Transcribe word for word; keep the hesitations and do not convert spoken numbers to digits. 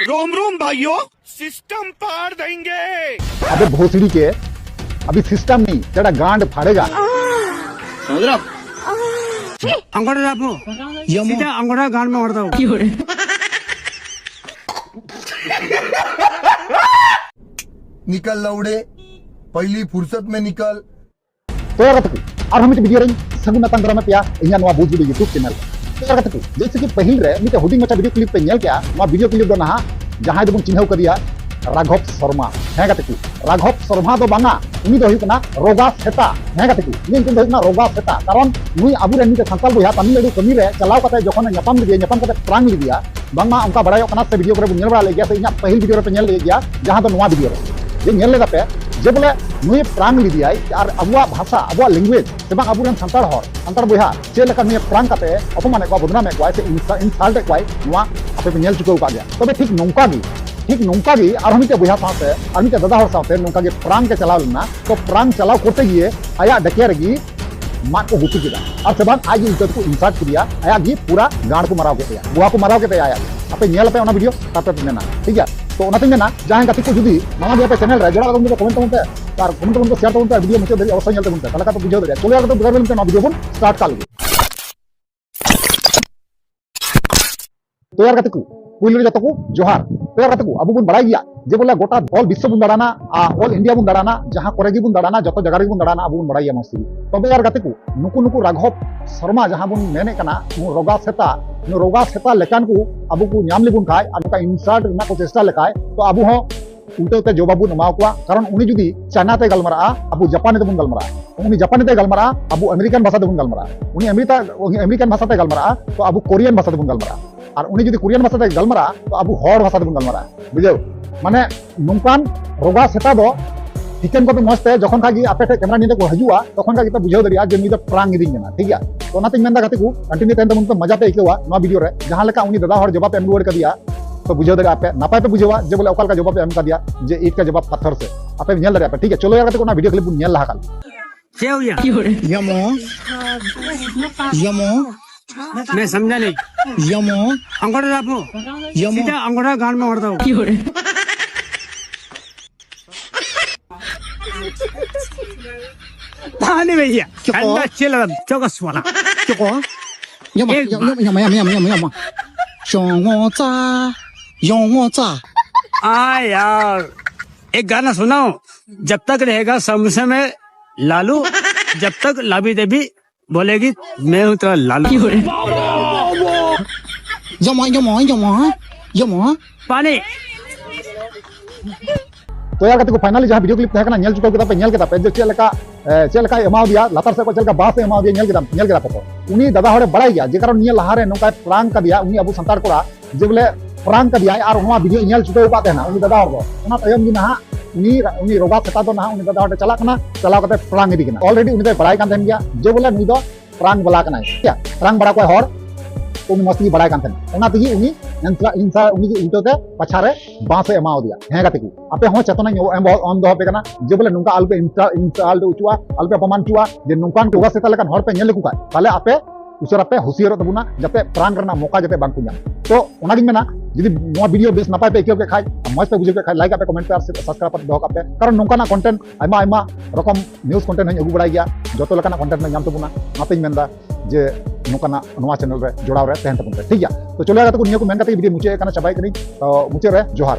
रोम रोम भाइयों, सिस्टम पार देंगे। अबे भोसड़ी के, अभी सिस्टम नहीं, तेरा गांड फाड़ेगा। समझ रहा? अंगोड़ा डाबो। सीधा अंगोड़ा गांड में उड़ दो। निकल लौड़े, पहली फुर्सत में निकल। ᱛᱚ ᱜᱟᱛᱮ ᱠᱚ, ᱟᱨᱦᱚᱸ ᱢᱤᱫᱴᱮᱱ ᱵᱷᱤᱰᱤᱭᱳ ᱨᱮᱧ ᱥᱟᱹᱜᱩᱱ ᱟᱛᱟᱝ ᱫᱟᱨᱟᱢᱮᱫ ᱯᱮᱭᱟ ᱤᱧᱟᱹᱜ ᱱᱚᱣᱟ ᱵᱩᱡᱽ ᱵᱩᱡᱽ YouTube ᱪᱮᱱᱮᱞ ᱨᱮ᱾ ᱛᱚ ᱜᱟᱛᱮ ᱠᱚ, ᱡᱮᱭᱥᱮ ᱠᱤ ᱯᱟᱹᱦᱤᱞ ᱨᱮ ᱢᱤᱫᱴᱮᱱ ᱦᱩᱰᱤᱧ ᱢᱟᱪᱷᱟ ᱵᱷᱤᱰᱤᱭᱳ ᱠᱞᱤᱯ ᱯᱮ ᱧᱮᱞ ᱠᱮᱜᱼᱟ, ᱱᱚᱣᱟ ᱵᱷᱤᱰᱤᱭᱳ ᱠᱞᱤᱯ ᱫᱚ ᱱᱟᱦᱟᱜ ᱡᱟᱦᱟᱸᱭ ᱫᱚᱵᱚᱱ ᱪᱤᱱᱦᱟᱹᱣ ᱠᱟᱫᱮᱭᱟ ᱨᱟᱜᱷᱚᱵ ᱥᱚᱨᱢᱟ᱾ ᱦᱮᱸ ᱜᱟᱛᱮ ᱠᱚ, ᱨᱟᱜᱷᱚᱵ ᱥᱚᱨᱢᱟ ᱫᱚ ᱵᱟᱝᱟ, ᱩᱱᱤ ᱫᱚ ᱦᱩᱭᱩᱜ ᱠᱟᱱᱟ ᱨᱚᱜᱟ ᱥᱮᱛᱟ᱾ ᱦᱮᱸ ᱜᱟᱛᱮ ᱠᱚ, ᱩᱱᱤᱭᱟᱜ ᱧᱩᱛᱩᱢ ᱫᱚ ᱦᱩᱭᱩᱜ ᱠᱟᱱᱟ ᱨᱚᱜᱟ ᱥᱮᱛᱟ, ᱠᱟᱨᱚᱱ ᱱᱩᱭ ᱟᱵᱚᱨᱮᱱ ᱢᱤᱫᱴᱮᱱ ᱥᱟᱱᱛᱟᱲ ᱵᱚᱭᱦᱟ ᱛᱟᱢᱤᱞᱱᱟᱲᱩ ᱠᱟᱹᱢᱤ ᱨᱮ ᱪᱟᱞᱟᱣ ᱠᱟᱛᱮ ᱡᱚᱠᱷᱚᱱᱮ ᱧᱟᱯᱟᱢ ᱞᱮᱫᱮᱭᱟ, ᱧᱟᱯᱟᱢ ᱠᱟᱛᱮ ᱯᱨᱟᱝ ᱞᱮᱫᱮᱭᱟ, ᱵᱟᱝᱢᱟ ᱚᱱᱠᱟ ᱵᱟᱲᱟᱭᱚᱜ ᱠᱟᱱᱟ ᱥᱮ ᱵᱷᱤᱰᱤᱭᱳ ᱠᱚᱨᱮ ᱵᱚᱱ ᱧᱮᱞ ᱵᱟᱲᱟ ᱞᱮᱫ ᱜᱮᱭᱟ, ᱥᱮ ᱤᱧᱟᱹᱜ ᱯᱟᱹᱦᱤᱞ ᱵᱷᱤᱰᱤᱭᱳ ᱨᱮᱯᱮ ᱧᱮᱞ ᱞᱮᱫ ᱜᱮᱭᱟ, ᱡᱟᱦᱟᱸ ᱫᱚ ᱱᱚᱣᱟ ᱵᱷᱤᱰᱤᱭᱳ ᱨᱮ᱾ ᱡᱮ ᱧᱮᱞ ᱞᱮᱫᱟ ᱯᱮ ᱡᱮ ᱵᱚᱞᱮ ᱱᱩᱭ ᱯᱨᱟᱝ ᱞᱮᱫᱮᱭᱟᱭ ᱟᱨ ᱟᱵᱚᱣᱟᱜ ᱵᱷᱟᱥᱟ, ᱟᱵᱚᱣᱟᱜ ᱞᱮᱝᱜᱩᱭᱮᱡᱽ, ᱥᱮ ᱵᱟᱝ ᱟᱵᱚᱨᱮᱱ ᱥᱟᱱᱛᱟᱲ ᱦᱚᱲ, ᱥᱟᱱᱛᱟᱲ ᱵᱚᱭᱦᱟ ᱪᱮᱫ ᱞᱮᱠᱟ ᱱᱩᱭᱮ ᱯᱨᱟᱝ ᱠᱟᱛᱮ ᱚᱯᱚᱢᱟᱱᱮᱫ ᱠᱚᱣᱟ, ᱵᱚᱫᱱᱟᱢᱮᱫ ᱠᱚᱣᱟᱭ ᱥᱮ ᱤᱱᱥᱟ-, ᱤᱱᱥᱟᱞᱴ ᱮᱫ ᱠᱚᱣᱟᱭ, ᱱᱚᱣᱟ ᱟᱯᱮ ᱯᱮ ᱧᱮᱞ ᱪᱩᱠᱟᱹᱣ ᱟᱠᱟᱫ ᱜᱮᱭᱟ᱾ ᱛᱚᱵᱮ ᱴᱷᱤᱠ ᱱᱚᱝᱠᱟ ᱜᱮ, ᱴᱷᱤᱠ ᱱᱚᱝᱠᱟ ᱜᱮ ᱟᱨᱦᱚᱸ ᱢᱤᱫᱴᱮᱡ ᱵᱚᱭᱦᱟ ᱥᱟᱶᱛᱮ ᱟᱨ ᱢᱤᱫᱴᱮᱡ ᱫᱟᱫᱟ ᱦᱚᱲ ᱥᱟᱶᱛᱮ ᱱᱚᱝᱠᱟ ᱜᱮ ᱯᱨᱟᱝ ᱮ ᱪᱟᱞᱟᱣ ᱞᱮᱱᱟ᱾ ᱛᱚ ᱯᱨᱟᱝ ᱪᱟᱞᱟᱣ ᱠᱚᱨᱛᱮ ᱜᱤᱭᱮ ᱟᱭᱟᱜ ᱰᱟᱹᱠᱭᱟᱹ ᱨᱮᱜᱮ ᱢᱟᱫ ᱠᱚ ᱜᱩᱛᱩ ᱠᱮᱫᱟ, ᱟᱨ ᱥᱮ ᱵᱟᱝ ᱟᱡ ᱜᱮ ᱤᱛᱟᱹ ᱛᱮᱠᱚ ᱤᱱᱥᱟᱨᱴ ᱠᱮᱫᱮᱭᱟ, ᱟᱭᱟᱜ ᱜᱮ ᱯᱩᱨᱟ ᱜᱟᱸᱰ ᱠᱚ ᱢᱟᱨᱟᱣ ᱠᱮᱫ ᱛᱟᱭᱟ, ᱵᱚᱦᱟ ᱠᱚ ᱢᱟᱨᱟᱣ ᱠᱮᱫ ᱛᱟᱭᱟ ᱟᱭᱟᱜ ᱜᱮ᱾ ᱟᱯᱮ ᱧᱮᱞ ᱟᱯᱮ ᱚᱱᱟ ᱵᱷᱤᱰᱤᱭᱳ, ᱛᱟᱨᱯᱚᱨᱮ ᱯᱮ ᱢᱮᱱᱟ, ᱴᱷᱤᱠ ᱜᱮᱭᱟ? ᱛᱚ ᱚᱱᱟᱛᱤᱧ ᱢᱮᱱᱟ, ᱡᱟᱦᱟᱸᱭ ᱜᱟᱛᱮ ᱠᱚ ᱡᱩᱫᱤ ᱱᱟᱣᱟ ᱜᱮᱭᱟ ᱯᱮ ᱪᱮᱱᱮᱞ ᱨᱮ, ᱡᱚᱲᱟᱣ ᱠᱟᱛᱮ ᱠᱚᱢᱮᱱᱴ ᱛᱟᱵᱚᱱ ᱯᱮ, ᱟᱨ ᱠᱚᱢᱮᱱᱴ ᱛᱟᱵᱚᱱ ᱯᱮ, ᱥᱮᱭᱟᱨ ᱛᱟᱵᱚᱱ ᱯᱮ, ᱵᱷᱤᱰᱤᱭᱳ ᱢᱩᱪᱟᱹᱫ ᱫᱷᱟᱹᱵᱤᱡ ᱚᱵᱚᱥᱥᱳᱭ ᱧᱮᱞ ᱛᱟᱵᱚᱱ ᱯᱮ, ᱛᱟᱦᱚᱞᱮ ᱠᱷᱟᱱ ᱯᱮ ᱵᱩᱡᱷᱟᱹᱣ ᱫᱟᱲᱮᱭᱟᱜᱼᱟ᱾ ᱪᱚᱞᱚ ᱭᱟᱨ ᱜᱟᱛᱮ ᱠᱚ, ᱵᱮᱜᱟᱨ ᱵᱮᱞ ᱢᱤᱫᱴᱮᱱ ᱱᱚᱣᱟ ᱵᱷᱤᱰᱤᱭᱳ ᱵᱚᱱ ᱥᱴᱟᱨᱴ ᱠᱟᱜ ᱞᱮᱜᱮ᱾ ᱛᱚ ᱭᱟᱨ ᱜᱟᱛᱮ ᱠᱚ, ᱯᱩᱭᱞᱩ ᱨᱮ ᱡᱚᱛᱚ ᱠᱚ ᱡᱚᱦᱟᱨ᱾ ᱛᱚ ᱭᱟᱨ ᱜᱟᱛᱮ ᱠᱚ, ᱟᱵᱚ ᱵᱚᱱ ᱵᱟᱲᱟᱭ ᱜᱮᱭᱟ ᱡᱮ ᱵᱚᱞᱮ ᱜᱚᱴᱟ all ᱵᱤᱥᱥᱚ ᱵᱚᱱ ᱫᱟᱬᱟᱱᱟ, ᱟᱨ all India ᱵᱚᱱ ᱫᱟᱬᱟᱱᱟ, ᱡᱟᱦᱟᱸ ᱠᱚᱨᱮ ᱜᱮᱵᱚᱱ ᱫᱟᱬᱟᱱᱟ, ᱡᱚᱛᱚ ᱡᱟᱭᱜᱟ ᱨᱮᱜᱮ ᱵᱚᱱ ᱫᱟᱬᱟᱱᱟ, ᱟᱵᱚ ᱵᱚᱱ ᱵᱟᱲᱟᱭ ᱜᱮᱭᱟ ᱢᱚᱡᱽ ᱛᱮᱜᱮ᱾ ᱛᱚᱵᱮ ᱭᱟᱨ ᱜᱟᱛᱮ ᱠᱚ, ᱱᱩᱠᱩ, ᱱᱩᱠᱩ ᱨᱟᱜᱷᱚᱵ ᱥᱚᱨᱢᱟ ᱡᱟᱦᱟᱸ ᱵᱚᱱ ᱢᱮᱱᱮᱫ ᱠᱟᱱᱟ, ᱱᱩᱭ ᱨᱚᱜᱟ ᱥᱮᱛᱟ, ᱱᱩᱭ ᱨᱚᱜᱟ ᱥᱮᱛᱟ ᱞᱮᱠᱟᱱ ᱠᱚ ᱟᱵᱚ ᱠᱚ ᱧᱟᱢ ᱞᱮᱵᱚᱱ ᱠᱷᱟᱡ ᱟᱨ ᱱᱚᱝᱠᱟ ᱤᱱᱥᱟᱞᱴ ᱨᱮᱱᱟᱜ ᱠᱚ ᱪᱮᱥᱴᱟ ᱞᱮᱠᱷᱟᱡ, ᱛᱚ ᱟᱵᱚ ᱦᱚᱸ ᱩᱞᱴᱟᱹᱣ ᱛᱮ ᱡᱚᱵᱟᱵ ᱵᱚᱱ ᱮᱢᱟ ᱠᱚᱣᱟ᱾ ᱠᱟᱨᱚᱱ ᱩᱱᱤ ᱡᱩᱫᱤ ᱪᱟᱭᱱᱟ ᱛᱮ ᱜᱟᱞᱢᱟᱨᱟᱜᱼᱟ, ᱟᱵᱚ ᱡᱟᱯᱟᱱᱤ ᱛᱮᱵᱚᱱ ᱜᱟᱞᱢᱟᱨᱟᱜᱼᱟ᱾ ᱩᱱᱤ ᱡᱟᱯᱟᱱᱤ ᱛᱮ ᱜᱟᱞᱢᱟᱨᱟᱜᱼᱟ, ᱟᱵᱚ ᱟᱢᱮᱨᱤᱠᱟᱱ ᱵᱷᱟᱥᱟ ᱛᱮᱵᱚᱱ ᱜᱟᱞᱢᱟᱨᱟᱜᱼᱟ᱾ ᱩᱱᱤ ᱟᱢᱮᱨᱤᱠᱟ, ᱩᱱᱤ ᱟᱢᱮᱨᱤᱠᱟᱱ ᱵᱷᱟᱥᱟ ᱛᱮ ᱜᱟᱞᱢᱟᱨᱟᱜᱼᱟ, ᱛᱚ ᱟᱵᱚ ᱠᱳᱨᱤᱭᱟᱱ ᱵᱷᱟᱥᱟ ᱛᱮᱵᱚᱱ ᱜᱟᱞᱢᱟᱨᱟᱜᱼᱟ᱾ ᱟᱨ ᱩᱱᱤ ᱡᱩᱫᱤ ᱠᱳᱨᱤᱭᱟᱱ ᱵᱷᱟᱥᱟ ᱛᱮ ᱜᱟᱞᱢᱟᱨᱟᱜᱼᱟ, ᱛᱚ ᱟᱵᱚ ᱦᱚᱲ ᱵᱷᱟᱥᱟ ᱛᱮᱵᱚᱱ ᱜᱟᱞᱢᱟᱨᱟᱜᱼᱟ᱾ ᱵᱩᱡᱷᱟᱹᱣ? ᱢᱟᱱᱮ ᱱᱚᱝᱠᱟᱱ ᱨᱚᱜᱟ ᱥᱮᱛᱟ ᱫᱚ ᱴᱷᱤᱠᱟᱹᱱ ᱠᱚᱫᱚ ᱢᱚᱡᱽ ᱛᱮ ᱡᱚᱠᱷᱚᱱ ᱠᱷᱟᱡ ᱜᱮ ᱟᱯᱮ ᱴᱷᱮᱡ ᱠᱮᱢᱨᱟ ᱧᱮᱞ ᱛᱮᱠᱚ ᱦᱤᱡᱩᱜᱼᱟ, ᱛᱚᱠᱷᱚᱱ ᱠᱷᱟᱡ ᱜᱮᱯᱮ ᱵᱩᱡᱷᱟᱹᱣ ᱫᱟᱲᱮᱭᱟᱜᱼᱟ ᱡᱮ ᱱᱩᱭ ᱫᱚ ᱯᱨᱟᱝ ᱤᱫᱤᱧ ᱠᱟᱱᱟ, ᱴᱷᱤᱠ ᱜᱮᱭᱟ? ᱛᱚ ᱚᱱᱟᱛᱤᱧ ᱢᱮᱱᱫᱟ ᱜᱟᱛᱮ ᱠᱚ, ᱠᱚᱱᱴᱤᱱᱤᱭᱩ ᱛᱟᱦᱮᱱ ᱛᱟᱵᱚᱱ ᱯᱮ, ᱢᱚᱡᱟ ᱯᱮ ᱟᱹᱭᱠᱟᱹᱣᱟ ᱱᱚᱣᱟ ᱵᱷᱤᱰᱤᱭᱳ ᱨᱮ᱾ ᱡᱟᱦᱟᱸ ᱞᱮᱠᱟ ᱩᱱᱤ ᱫᱟᱫᱟ ᱦᱚᱲ ᱡᱚᱵᱟᱵ ᱮᱢ ᱨᱩᱣᱟᱹᱲ ᱠᱟᱫᱮᱭᱟ, ᱛᱚ ᱵᱩᱡᱷᱟᱹᱣ ᱫᱟᱲᱮᱭᱟᱜᱼᱟ ᱯᱮ, ᱱᱟᱯᱟᱭ ᱯᱮ ᱵᱩᱡᱷᱟᱹᱣᱟ ᱡᱮ ᱵᱚᱞᱮ ᱚᱠᱟ ᱞᱮᱠᱟ ᱡᱚᱵᱟᱵ ᱮ ᱮᱢ ᱠᱟᱫᱮᱭᱟ, ᱡᱮ ᱤᱴ ᱠᱟ ᱡᱚᱵᱟᱵ ᱯᱟᱛᱷᱚᱨ ᱥᱮ᱾ ᱟᱯᱮ ᱧᱮᱞ ᱫᱟᱲᱮᱭᱟᱜᱼᱟ ᱯᱮ, ᱴᱷᱤᱠ ᱜᱮᱭᱟ? ᱪᱚᱞᱚ ᱭᱟᱨ ᱜᱟᱛᱮ ᱠᱚ, ᱚᱱᱟ ᱵᱷᱤᱰᱤᱭᱳ ᱠᱞᱤᱯ ᱵᱚᱱ ᱧᱮᱞ ᱞᱟᱦᱟ ᱠᱟᱜ ᱞᱮᱜᱮ᱾ ᱪᱮᱫ ᱦᱩᱭᱟ? ᱭᱟᱢᱚ, ᱭᱟᱢᱚ, मैं समझा नहीं। Yamo, अंगोड़ा दाबो। yamo. सीधा अंगोड़ा गांड में उड़ दो। पानी भैया, क्यों? ठंडा चिल, चौकस वाला। Kyoko. Yamo, एक yamo, yamo, yamo, yamo, yamo, yamo. Shongo cha, yongo cha. हाँ यार, एक गाना सुनाओ, जब तक रहेगा समोसे में लालू, जब तक लाबी देवी बोलेगी, मैं हूँ तेरा Lalu. Yamo, yamo, yamo, yamo. पानी। ᱛᱚ ᱭᱟᱨ ᱜᱟᱛᱮ ᱠᱚ, finally ᱡᱟᱦᱟᱸ video clip ᱛᱟᱦᱮᱸ ᱠᱟᱱᱟ, ᱧᱮᱞ ᱪᱩᱠᱟᱹᱣ ᱠᱮᱫᱟ ᱯᱮ, ᱧᱮᱞ ᱠᱮᱫᱟ ᱯᱮ ᱡᱮ ᱪᱮᱫ ᱞᱮᱠᱟ, ᱮ, ᱪᱮᱫ ᱞᱮᱠᱟᱭ ᱮᱢᱟᱣ ᱫᱮᱭᱟ, ᱞᱟᱛᱟᱨ ᱥᱮᱫ ᱠᱷᱚᱱ ᱪᱮᱫ ᱞᱮᱠᱟ ᱵᱟᱸᱥ ᱮ ᱮᱢᱟᱣ ᱫᱮᱭᱟ, ᱧᱮᱞ ᱠᱮᱫᱟ, ᱧᱮᱞ ᱠᱮᱫᱟ ᱯᱮ ᱛᱚ᱾ ᱩᱱᱤ ᱫᱟᱫᱟ ᱦᱚᱲᱮ ᱵᱟᱲᱟᱭ ᱜᱮᱭᱟ, ᱡᱮ ᱠᱟᱨᱚᱱ ᱱᱤᱭᱟᱹ ᱞᱟᱦᱟᱨᱮ ᱱᱚᱝᱠᱟᱭ prank ᱠᱟᱫᱮᱭᱟ ᱩᱱᱤ ᱟᱵᱚ ᱥᱟᱱᱛᱟᱲ ᱠᱚᱲᱟ, ᱡᱮ ᱵᱚᱞᱮ prank ᱠᱟᱫᱮᱭᱟᱭ ᱟᱨ ᱱᱚᱣᱟ video ᱧᱮᱞ ᱪᱩᱠᱟᱹᱣ ᱟᱠᱟᱫ ᱛᱟᱦᱮᱱᱟ ᱩᱱᱤ ᱫᱟᱫᱟ ᱦᱚᱲ ᱫᱚ᱾ ᱚᱱᱟ ᱛᱟᱭᱚᱢ ᱜᱮ ᱱᱟᱦᱟᱜ ᱩᱱᱤ, ᱩᱱᱤ ᱨᱚᱜᱟ ᱥᱮᱛᱟ ᱫᱚ ᱱᱟᱦᱟᱜ ᱩᱱᱤ ᱫᱟᱫᱟ ᱦᱚᱲ ᱴᱷᱮᱱ ᱪᱟᱞᱟᱜ ᱠᱟᱱᱟ, ᱪᱟᱞᱟᱣ ᱠᱟᱛᱮ prank ᱤᱫᱤ ᱠᱟᱱᱟ᱾ Already ᱩᱱᱤ ᱫᱚᱭ ᱵᱟᱲᱟᱭ ᱠᱟᱱ ᱛᱟᱦᱮᱱ ᱜᱮᱭᱟ ᱡᱮ ᱵᱚᱞᱮ ᱱᱩᱭ ᱫᱚ prank ᱵᱟᱞᱟ ᱠᱟᱱᱟᱭ, ᱴᱷᱤᱠ ᱜᱮᱭᱟ, prank ᱵᱟᱲᱟ ᱠᱚᱣᱟᱭ ᱦᱚᱲ᱾ ᱩᱱᱤ ᱢᱚᱡᱽ ᱛᱮᱜᱮ ᱵᱟᱲᱟᱭ ᱠᱟᱱ ᱛᱟᱦᱮᱱᱟ, ᱚᱱᱟ ᱛᱮᱜᱮ ᱩᱱᱤ ᱮᱱᱥᱟ-, ᱤᱱᱥᱟ-, ᱩᱱᱤ ᱩᱞᱴᱟᱹ ᱛᱮ ᱯᱟᱪᱷᱟ ᱨᱮ ᱵᱟᱸᱥ ᱮ ᱮᱢᱟᱣ ᱫᱮᱭᱟ᱾ ᱦᱮᱸ ᱜᱟᱛᱮ ᱠᱚ, ᱟᱯᱮ ᱦᱚᱸ ᱪᱮᱛᱚᱱᱟᱧ ᱮᱢ, ᱮᱢ ᱫᱚᱦᱚ ᱟᱯᱮ ᱠᱟᱱᱟ ᱡᱮ ᱵᱚᱞᱮ ᱱᱚᱝᱠᱟ ᱟᱞᱚᱯᱮ ᱤᱱᱥᱟ-, insult ᱦᱚᱪᱚᱜᱼᱟ, ᱟᱞᱚᱯᱮ ᱚᱯᱚᱢᱟᱱ ᱦᱚᱪᱚᱜᱼᱟ᱾ ᱡᱮ ᱱᱚᱝᱠᱟᱱ ᱨᱚᱜᱟ ᱥᱮᱛᱟ ᱞᱮᱠᱟᱱ ᱦᱚᱲ ᱯᱮ ᱧᱮᱞ ᱞᱮᱠᱚ ᱠᱷᱟᱡ, ᱛᱟᱦᱞᱮ ᱟᱯᱮ ᱩᱥᱟᱹᱨᱟ ᱯᱮ ᱦᱩᱥᱤᱭᱟᱹᱨᱚᱜ ᱛᱟᱵᱚᱱᱟ, ᱡᱟᱛᱮ prank ᱨᱮᱱᱟᱜ ᱢᱚᱠᱟ ᱡᱟᱛᱮ ᱵᱟᱝ ᱠᱚ ᱧᱟᱢ᱾ ᱛᱚ ᱚᱱᱟᱜᱤᱧ ᱢᱮᱱᱟ, ᱡᱩᱫᱤ ᱱᱚᱣᱟ video ᱵᱮᱥ ᱱᱟᱯᱟᱭ ᱯᱮ ᱟᱹᱭᱠᱟᱹᱣ ᱠᱮᱫ ᱠᱷᱟᱡ, ᱢᱚᱡᱽ ᱯᱮ ᱵᱩᱡᱷᱟᱹᱣ ᱠᱮᱫ ᱠᱷᱟᱡ, like ᱟᱯᱮ, comment ᱯᱮ ᱟᱨ subscribe ᱯᱮ ᱫᱚᱦᱚ ᱠᱟᱜ ᱯᱮ, ᱠᱟᱨᱚᱱ ᱱᱚᱝᱠᱟᱱᱟᱜ content ᱟᱭᱢᱟ ᱟᱭᱢᱟ ᱨᱚᱠᱚᱢ news content ᱦᱚᱸᱧ ᱟᱹᱜᱩ ᱵᱟᱲᱟᱭ ᱜᱮᱭᱟ, ᱡᱚᱛᱚ ᱞᱮᱠᱟᱱᱟᱜ content ᱯᱮ ᱧᱟᱢ ᱛᱟᱵᱚᱱᱟ᱾ ᱚᱱᱟᱛᱮᱧ ᱢᱮᱱᱫᱟ ᱡᱮ ᱱᱚᱝᱠᱟᱱᱟᱜ ᱱᱚᱣᱟ channel ᱨᱮ ᱡᱚᱲᱟᱣ ᱨᱮ ᱛᱟᱦᱮᱱ ᱛᱟᱵᱚᱱ ᱯᱮ, ᱴᱷᱤᱠ ᱜᱮᱭᱟ? ᱛᱚ ᱪᱚᱞᱚ ᱜᱟᱛᱮ ᱠᱚ, ᱱᱤᱭᱟᱹ ᱠᱚ ᱢᱮᱱ ᱠᱟᱛᱮ video ᱢᱩᱪᱟᱹᱫ ᱮᱫ ᱠᱟᱱᱟ, ᱪᱟᱵᱟᱭᱮᱫ ᱠᱟᱹᱱᱟᱹᱧ᱾ ᱛᱚ ᱢᱩᱪᱟᱹᱫ ᱨᱮ ᱡᱚᱦᱟᱨ᱾